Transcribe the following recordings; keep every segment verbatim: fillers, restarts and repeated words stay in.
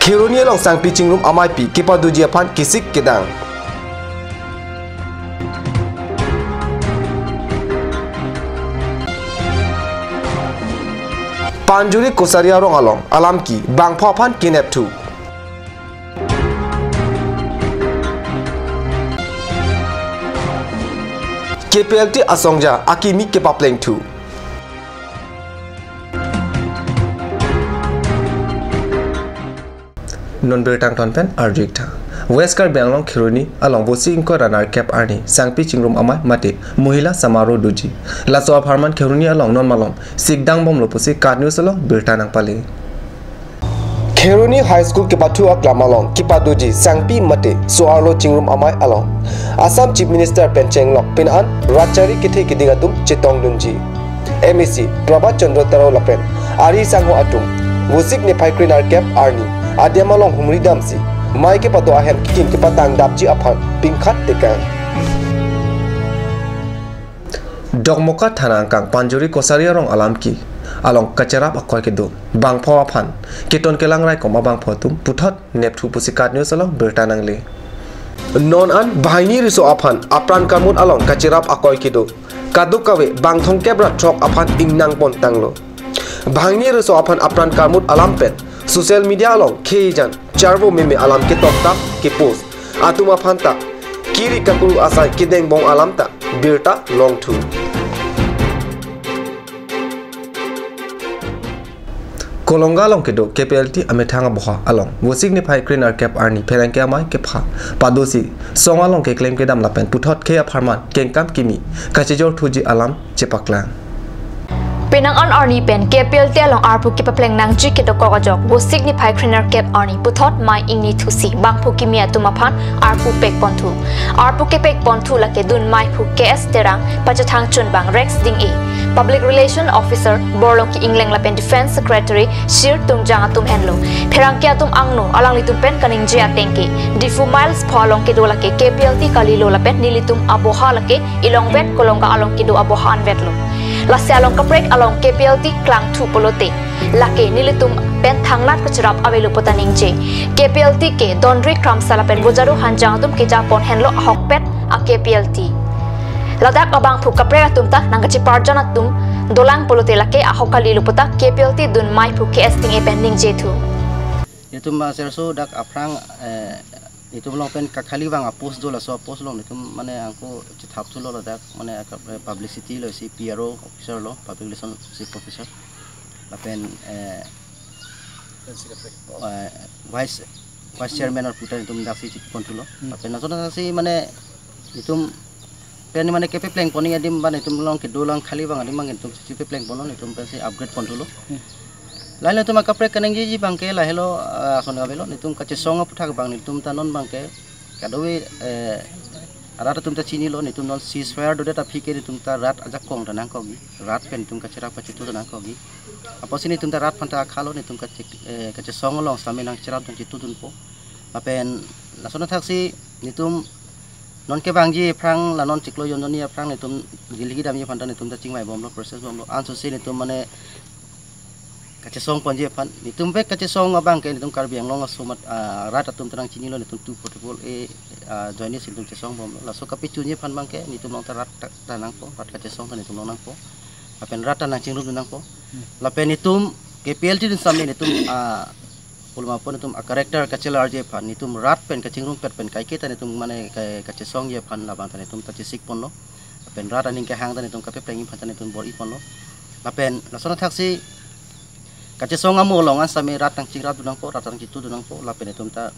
Kheroni along Sangpi Chingrum ameipi kepadoji aphan kesik kedang. Panjuri Kosari arong along alamki bangpho aphan kenepthu. K P L T asongja akimi kepaplengthu. Non birta angton pen arju-ik tha. West Karbi Anglong Kheroni along Vosik ingkoi ra nerkep arni Sangpi Chingrum amei mate Mohila Samaroh doji. Laso apharman Kheroni along non malom sikdang bomlo pusi KAT News along birta nangpale. Kheroni High School kepathu aklam along kepadoji Sangpi mate So-arlo Chingrum amei along Assam Chief Minister pen chenglok pini an rat chari kethe keding atum chetongdunji. M A C Prabhat Chandra Tarao lapen ari sangho atum Vosik niphai kre nerkep arni adim along humri damsi mei kepado ahem kikim kepatang dapji aphan pingkhat tekang. Dokmoka thana angkang Panjuri Kosari arong alamki along kacherap akoi kedo bangpho aphan keton kelang raikom abangpho atum puthot nepthu pusi KAT News along birta nangle. Non an banghini riso aphan apran karmut along kacherap akoi kedo kadokave bang thomkep ra throk aphan ingnang pon tanglo. Banghini riso aphan apran karmut alam pen social media along khei jan charvo meme alam ketokta kepost atum aphan ta kiri kakuru asai kedeng bong alam ta birta longthu. Kolonga along kedo K P L T amethang aboha along Vosik niphai kre nerkep arni pherangke amei kepha padosi song along keklem kedam lapen puthot khei apharman kengkam kimi kachejor thuji alam chepaklang. Penang an arni pen K P L T along arpu kepapleng nangji kedokok ajok Vosik niphai kre nerkep arni puthot mei ingni thusi bangphu kimi atum aphan arpu pek ponthu. Arpu kepek ponthu lake dun meiphu K S Terang, pachethang chunbang Rex Ding-e, Public Relation Officer Borlongki Engleng lapen Defence Secretary Shir Tungjang atum henlo. Pherangke atum angno alanglitum pen kaningje ateng ke Diphu Miles pho along kedo lake K P L T kalilo lapen nelitum aboha lake Ilongvet Kolonga along kedo aboha anvetlo. Lasi along kaprek along K P L T klangthu pulote lake nelitum pen thangnat kacherap avelo pu ta ningje. K P L T ke Dondri Kramsa lapen Bojaro Hanjang atum keja pon henlo ahokpet a K P L T. Ladak abangphu kaprek atum ta nangkacheparjan atum dolang pulote lake ahok kalilo pu ta K P L T dun meiphu K S Ding-e pen ningjepthu. Itum, ah, serso dak aphrang, eh, itum along pen kakhali vang apost do, laso apost along itum mane angko chethap thulo ladak mane aka, eh, publicity lo si P R O officer lo, public relation chief officer. Lapen, eh, eh, vice, vice chairman arpu ta itum daksi chikon thulo. Hmm. Lapen laso daksi mane itum pen mane kepapleng pon adim ban itum along kedo lang khali vang adim ban itum chepapleng ponlo, itum pensi upgrade pon thulo. Hmm. Lahelo itum akaprek kaningjeji abangke lahelo, ah, ason kavelo, itum kachesong aphuthak abang itum ta non abangke kadokave, eh, rat atum ta chinilo, itum non ceasefire dodet aphi ke itum ta rat ajakong ta nangkokji, rat pen itum kacherap kachetu ta nangkokji. Apotsi itum ta rat aphan ta akhalo, itum kache-, eh, kachesong along sitame nangcherap nangchetu dunpo. Lapen lason athaksi itum non kevangji aphrang la non chiklo jonjonni aphrang itum Delhi damji aphan ta itum ta chingvai bomlo, process bomlo. Ansose itum mane kachesong ponji aphan, itum bek kachesong abangke itum Karbi Anglong asomat, ah, rat atum ta nangchinilo, itum two forty-four A, ah, joints itum chesong bomlo. Laso kapachunji aphan abangke itum along ta rat ta, ta nangpo, rat kachesong ta itum along nangpo. Lapen rat ta nangchingrum nangpo. Hmm. Lapen itum K P L T dun sitame itum, ah, pulma pon itum a-character kachelarji aphan, itum rat pen kachingrumpet pen kaike ta itum mane ka-, kachesongji aphan labang ta itum ta chesik ponlo. Lapen rat aning kehang ta itum kapaplengji aphan ta itum bor-i ponlo. Lapen lason athaksi kachesong amo along an sitame rat nangchingrap dun nangpo, rat nangchetu dun nangpo, lapen itum ta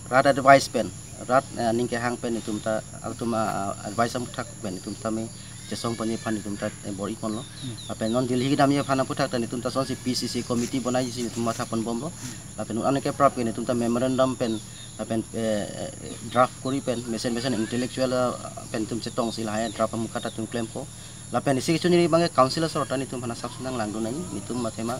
rat advice pen, rat, eh, aning kehang pen itum ta, atum, ah, advice aphuthak pen itum tame chesong ponji aphan itum ta, eh, bor-i ponlo. Hmm. Lapen non Delhi damji aphan aphuthak ta itum ta sonsi P C C committee bonaiji si itum matha pon bomlo. Hmm. Lapen non anke prap pen itum ta memorandum pen, lapen, eh, eh, draft kori pen, mesen mesen intellectual, ah, pen itum chetongsi lahai draft amuka ta itum klempo. Lapen isi kechuniri abangke council asor ta itum aphan asap nanglang dun nangji, itum mathe ma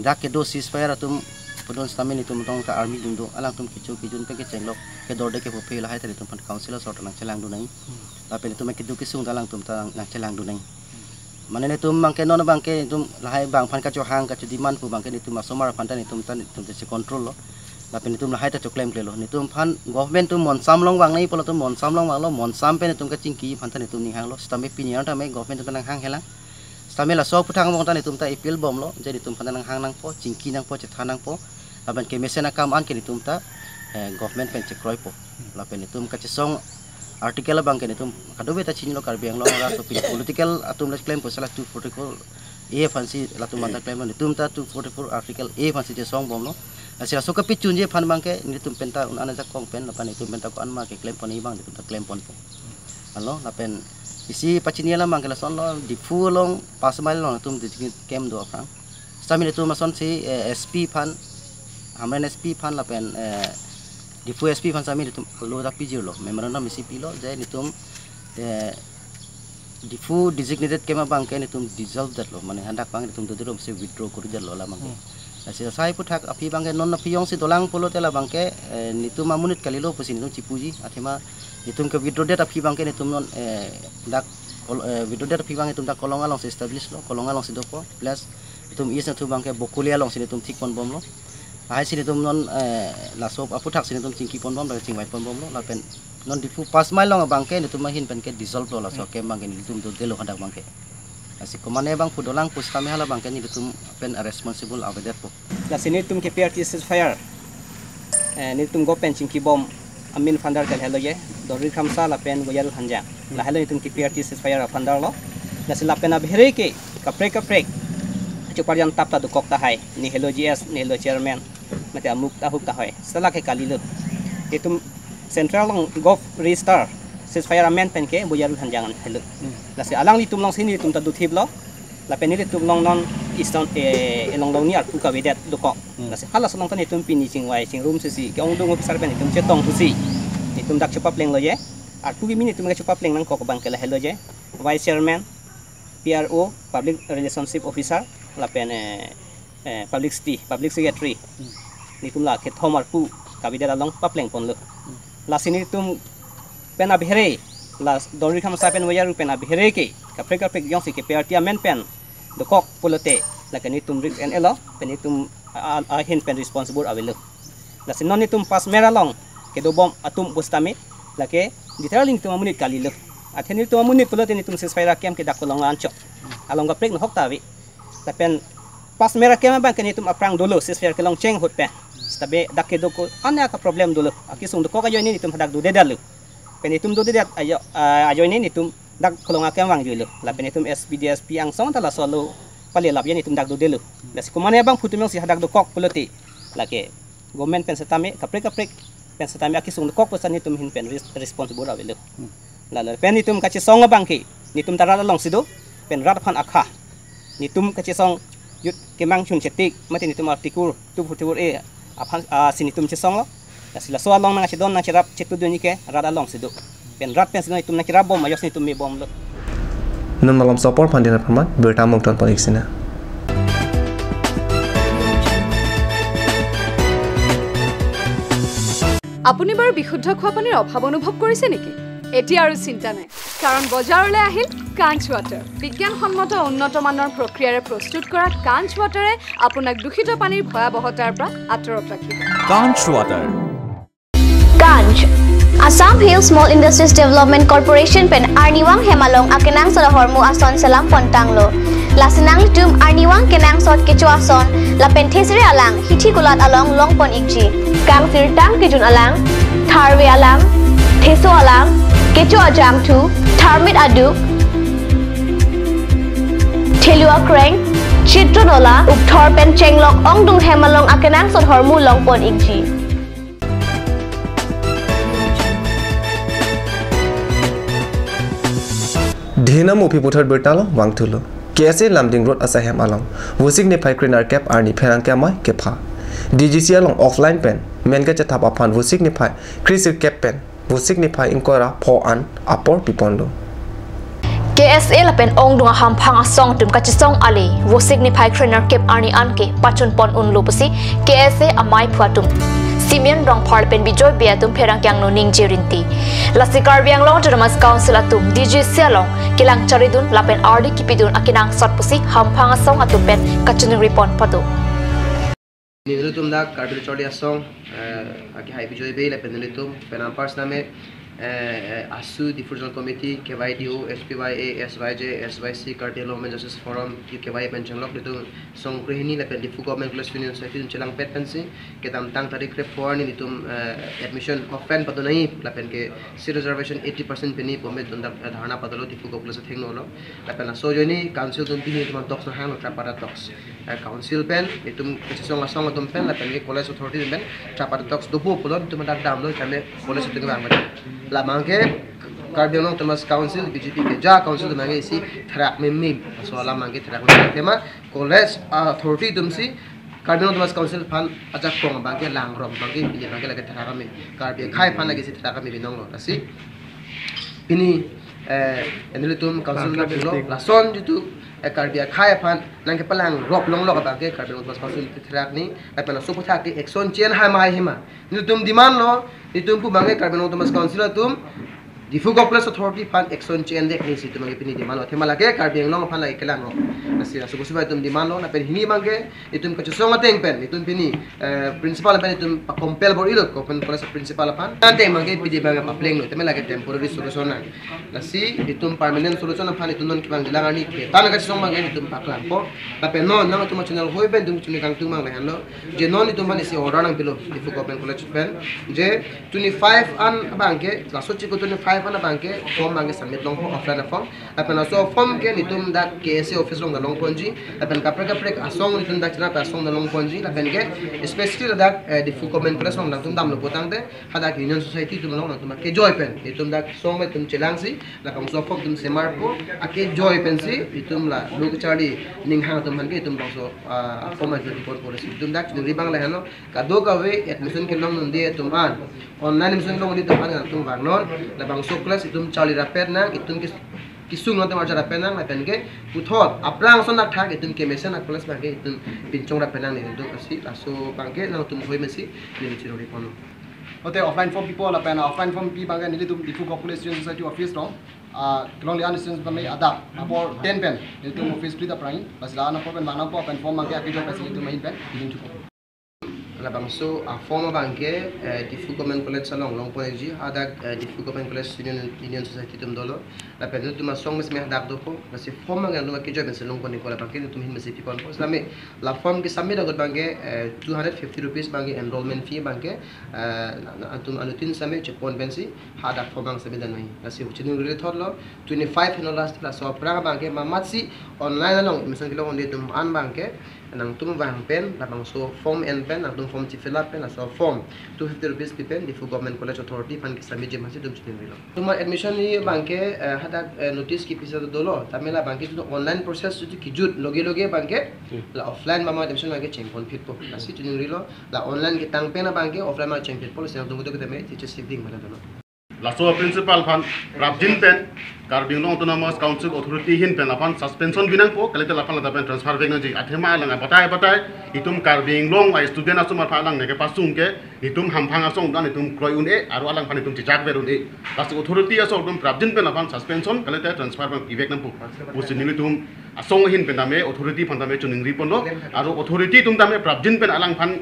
dak kedo ceasefire atum padon sitame itum tong ta army dun do, alangtum kecho kejun pen kechenglok kedorde kepho phe lahai ta itum aphan council asor ta nangchelang dun nangji. Hmm. Lapen itum kedo kesung ta alangtum ta nangchelang dun nangji. Hmm. Mane itum abangke non abangke itum lahai bang aphan kachohang kachodemand pu abangke itum asomar aphan ta itum ta itum ta che-control lo. Lapen netum lahai ta choklemklelo. Netum aphan government atum monsam along vang nangji pulo, netum monsam along vanglo, monsam pen netum kachingki aphan ta netum ning hanglo. Sitame pini an tame government atum nanghang helang. Sitame laso aphuthak angbong ta netum ta appeal bomlo, je netum aphan ta nanghang nangpo, chingki nangpo, chethan nangpo. Lapen kemesen akam an ke netum ta, eh, government pen chekroipo. Lapen netum kachesong article abang ke netum kadokave ta chinilo, Karbi Anglong arat sopin political atum le klempo, sala two forty-four A aphansi latum manta klemlo, netum ta two forty-four article A aphansi chesong bomlo. Lasi laso kepachunji aphan abang ke netum penta un-an ajakong pen, lapen netum penta ko-an ma keklem pon abang netum ta klem ponpo. Alo, lapen isi pachini alam abang ke lasonlo, Diphu along pas mile along netum designated camp do aphrang. Sitame netum asonsi, eh, S P aphan, Hamren S P aphan lapen, eh, Diphu S P aphan sitame netum alo ta pijirlo, memorandum isi pilo, je netum, eh, Diphu designated camp abang ke netum dissolve detlo, mane hadak abang netum dodelo si withdraw kori detlo la abang ke. Hmm. Lasi sai aphuthak aphi abang ke non aphi jongsi dolang pulote la abang ke, eh, netum amonit kalilo pusi netum chipuji, athema netum ke withdraw det aphi abang ke netum non, eh, dak kol-, eh, withdraw det aphi abang netum dak Kolong alongsi establish lo, Kolong alongsi dopo, plus netum east atum abang ke Bokoli alongsi netum thik pon bomlo. Lahai si netum non, eh, laso aphuthak si netum chingki pon bom, lapen chingvai pon bomlo, lapen non Diphu pas mile along abang ke netum ahin pen ke dissolve lo, laso Hmm. camp abang ke netum dodelo hadak abang ke. Lasi komane abang pu dolang pusitame hala abang ke netum pen responsible avedetpo. Lasi netum K P R T ceasefire, eh, netum government chingki bom amen aphan dar ke lahelo je, Dolri Kramsa lapen Boyarul Hanjang. Hmm. Lahelo netum K P R T ceasefire aphan darlo. Lasi lapen abhere ke kaprek kaprek chuparjan tap ta dokok tahai, neli helo G S, neli helo chairman, mate amuk ta ahok tahai, sala ke kalilo. Netum central along gov register ceasefire amen pen ke Boyarul Hanjang helo. Hmm. Lasi alanglitum alongsi netum ta dothiplo. Lapen nelitum along non eastern, eh, along along ni arpu kavedet dokok. Hmm. Lasi halaso along ta netum pini chingvai chingrum sisi ke-ongdung officer pen netum chetong pusi netum dak chepaplenglo je. Arpu kimi netum ke chepapleng nangkok abang ke lahelo je, Vice Chairman, P R O, Public Relationship Officer, lapen, eh, eh, Publicity, Public Secretary. Hmm. Netum la kethom arpu kavedet along papleng ponlo. Hmm. Lasi netum pen abhere, la Dolri Kramsa pen Boyarul pen abhere ke kaprek kaprek jongsi K P R T amen pen dokok pulote, lake netum risk en-elo, pen netum a, a, ahin pen responsible avelo. Lasi non netum pas mile along kedo bom atum pusitame, lake literally netum amonit kalilo. Athe netum amonit pulote netum ceasefire camp ke dak Kolong anchot. Along kaprek nohok ta ave. Lapen pas mile camp abang ke netum aphrang dolo, ceasefire kelong cheng ahut pen. Sitame dak kedo ko-an a problem dolo. Akesung dokok ajoine netum hadak dodedetlo. Pen netum dodedet ajo, ah, ajoine netum dak Kolong akemvang juilo. Lapen netum S P D S P angsong ta laso alo pale lap ya netum dak dodelo. Lasi komane abang pu atum jongsi hadak dokok pulote, lake government pen setame, kaprek kaprek pen setame akesung dokok pusitame netum ahin pen res-, responsible avelo. Hmm. Lalo pen netum kachesong abang ke netum ta rat alongsi do, pen rat aphan akha. Netum kachesong jut kemang chun chetik, mate netum article two forty-four A aphan, ah, si netum chesonglo. Lasi laso along nangchedon nangcherap chetudun ke rat alongsi do. Pen rat pensi netum nangcherap bom ajoksi netum me bomlo. Non malom sopor phan dina pharman, birta mukton pon-ik sina. আপুনি বাৰু বিশুদ্ধ খোৱা পানীৰ অভাৱ অনুভৱ কৰিছে নেকি? এতিয়া আৰু চিন্তা নাই, কাৰণ বজাৰলৈ আহিল কাঞ্চ ৱাটাৰ। বিজ্ঞানসন্মত উন্নত মানৰ প্ৰক্ৰিয়াৰে প্ৰস্তুত কৰা কাঞ্চ ৱাটাৰে আপোনাক দূষিত পানীৰ ভয়াৱহতাৰ পৰা আঁতৰত ৰাখিব। Kanch Water. Kanch, Assam Hill Small Industries Development Corporation pen arnivang hem along akenangsot ahormu ason selam pontanglo. Lasi nanglitum arnivang kenangsot kecho ason lapen thesere alang hithi kulat along long pon-ikji. Kangsirtang kejun alang, tharve alang, theso alang, kecho ajangthu, tharmit aduk, thelu akreng, chitro nola, ukthor pen chenglok ongdung hem along akenangsot ahormu long pon-ikji. Dhenam uphi puthot birta along vangthulo. K S A Lumding Road asaihem along Vosik niphai krenerkep arni pherangke amei kepha. D G C along offline pen men kachethap aphan Vosik niphai kresirkep pen Vosik niphai ingkoi ra pho an apor piponlo. K S A lapen ongdung ahamphang asong atum kachesong ale Vosik niphai krenerkep arni an ke pachun pon unlo pusi K S A amei aphu atum Simeon Rongphar lapen Bijoy Bey atum pherangke angno ningje rinti. Lasi Karbi Anglong Autonomous Council atum D G C along kelang charidun lapen ardi kipidun akenangsot pusi hamphang asong atum pen kachiningri pon pado. Nelitum dak Karbi Lo Charli Asong, eh, akehai bijoi be lapen nelitum penang personal me, eh, eh, ASU Diphu Regional Committee, K Y D O, S P Y A, S Y J, S Y C, Karbi Anglong Women Justice Forum, U K Y A pen chenglok nelitum song krehini lapen Diphu Government College Student Union Society nelitum chelangpet pensi kedamtang tarik krepho arni nelitum, eh, admission offline padonai lapen ke seat reservation eighty percent pini pu me nelitum dak, eh, dharna padolo Diphu Government College athengno lo. Lapen laso ajoine council atum pini nelitum talks nanghanglo, tripartite talks. Eh, council pen nelitum kachesong asong atum pen lapen ke college authority atum pen tripartite talks dopo pulo nelitum dak damlo, kami college atum vang pen. La abangke Karbi Anglong Autonomous Council, B J P keja council atum abangke isi therak meme. So la abangke therak meme tema college authority atumsi Karbi Anglong Autonomous Council aphan ajakong abangke langrok abangke pini abangke lake therak meme. Karbi akhei aphan lake isi therak meme binonglo. Lasi pini, eh, nelitum council Council na pulo meeting. Lason jitu, eh, Karbi akhei aphan nangkepalangrok longlok abangke Karbi Anglong Autonomous Council therak ni, lapen laso aputhak ke action che-en hai ma hai hima. Nelitum demand lo, nelitum pu abangke Karbi Anglong Autonomous Council atum Diphu Government College Authority aphan action che-en dek ni si itum abangke pini demand lo. Athema lake Karbi Anglong aphan lake kelangrok. Lasi laso kosuba itum demand lo, lapen hini abangke itum kachesong ateng pen, itum pini, eh, principal pen itum pa-compel bor-ilo, Government College principal aphan. Ateng abangke pidi abangke paplenglo, tame lake temporary solution nang. Lasi itum permanent solution aphan itum non kevangjilang arni ke. Tan kachesong abangke itum paklangpo. Lapen non nangtum channel hoi pen itum chini kangtung abang lahenlo. Je non itum aphan isi order nangpilo, Diphu Government College pen. Je twenty-five an abangke, laso chiklo twenty-five an abangke, form abangke submit longpo offline form. Lapen laso form ke nelitum dak K S A office along ta longponji, lapen kaprek kaprek asong nelitum dak chenap asong ta longponji, lapen ke especially dak, eh, Diphu Government College along nangtum damlo putangte, hadak Union Society atum along nangtum akejoi pen, itum dak song me itum chelangsi, labangso form itum semarpo, akejoi pensi, itum la lo kacharli ninghang atum aphan ke itum bangso, ah, form ajo dipon policy. Itum dak chini abang lahenlo, kadokave admission kelong nangji atum an, online admission kelong nangji atum an nangtum vangnon, labangso class itum charli rapet nang, itum kis-, kesung nangtum arja rapet nang, lapen ke puthot aphrang ason athak itum kemesen a-class abangke itum pinchong rapet nang nelitum, lasi laso abangke nangtum hoi mesi neli chirori ponlo. Ote offline form pipo lapen offline form pi abangke nelitum Diphu Government College Student Society office along, ah, kelongli an students kami adap apor ten pen nelitum office kli ta prangi, lasi la-an apor pen manang po pen form abangke akejoi pensi nelitum ahin pen piling chupo. Labangso a-form abangke, eh, Diphu Government College along longponji, hadak, eh, Diphu Government College Student Union Society atum dolo. Lapen nelitum asong mes me hadak dopo, lasi form abangke nangtum akejoi pensi longpon ikpo, labangke nelitum ahin mesi piponpo. Sitame la form ke submit agot abangke, eh, two hundred fifty rupees abangke enrollment fee abangke, eh, na, na, nangtum anuttin sitame chepon pensi hadak form abang submit damnoi. Lasi huchining rule thotlo, twenty-five henlo last, laso aphrang abangke mamatsi online along admission kelong nangji atum an abangke, nangtum vang pen, labangso form en pen, nangtum form chi fill up pen, laso form two fifty rupees pi pen, Diphu Government College Authority aphan kesubmit ji masi itum chiningrilo. Itum admission ni abangke, eh, hadak, eh, notice kepisa dolo, tame labangke itum online process itum kejut, loge loge abangke, Hmm. la offline mama admission abangke chengpon phitpo, lasi chiningrilo, la online ketang pen abangke, offline ma chengphitpo, lasi nangtum kedo ketame, teacher sitting mala dolo. Laso principal aphan prapjin pen Karbi Anglong Autonomous Council Authority ahin pen aphan suspension binangpo, kalite laphan lata pen transfer vek nangji. Athema alang abatai abatai itum Karbi Anglong a-student asomar aphan alang neke pasung ke itum hamphang asong dan itum kroi un-e, aro alangphan itum chechak ver un-e. Lasi authority asong itum prapjin pen aphan suspension kalite transfer abang ivek nangpo pusi nelitum asong ahin pen tame authority aphan tame chiningri ponlo, aro authority atum tame prapjin pen alangphan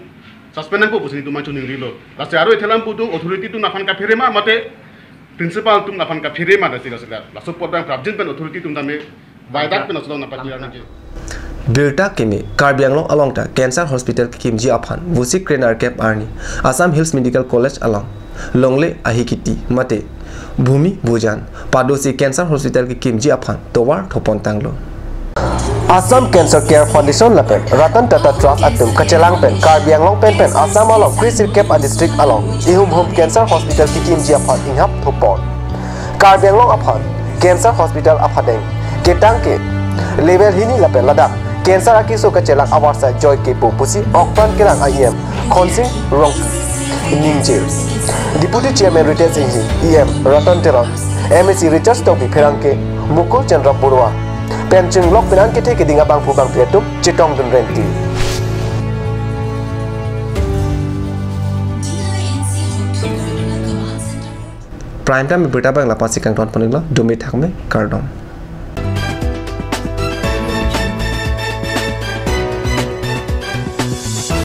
suspend nangpo pusi nelitum chiningrilo. Lasi aro ithelam pu atum authority atum aphan kaphere ma mate principal atum aphan kaphere ma, lasi lasi la. Laso apot abang prapjin pen authority atum tame vaidak pen laso nangpaklar nangji. Birta kimi Karbi Anglong along ta cancer hospital kekimji aphan Vosik krenerkep arni Assam Hills Medical College along longle ahikiti mate Bhumi Bhujan padosi cancer hospital kekimji aphan tovar thopon tanglo. Assam Cancer Care Foundation lapen Ratan Tata Trust atum kachelang pen Karbi Anglong pen pen Assam along kresirkep a-district along ihum hum cancer hospital kekimji aphan inghap thopon. Karbi Anglong aphan cancer hospital aphan deng ketang ke level hini lapen ladak cancer akeso kachelang avarsai joi kepo pusi okpran kelang a-E M Khonsing Rongpi ningje. Deputy Chairman Ritesh Enghi, E M Ratan Teron, M A C Richard Tokbi pherangke Mukul Chandra Barua pen chinglok pen an kethe keding abangphu bangphi atum chetongdun renti. Prime Time birta abang la-ansi kangton pon-iklo, dome thakme, kardom.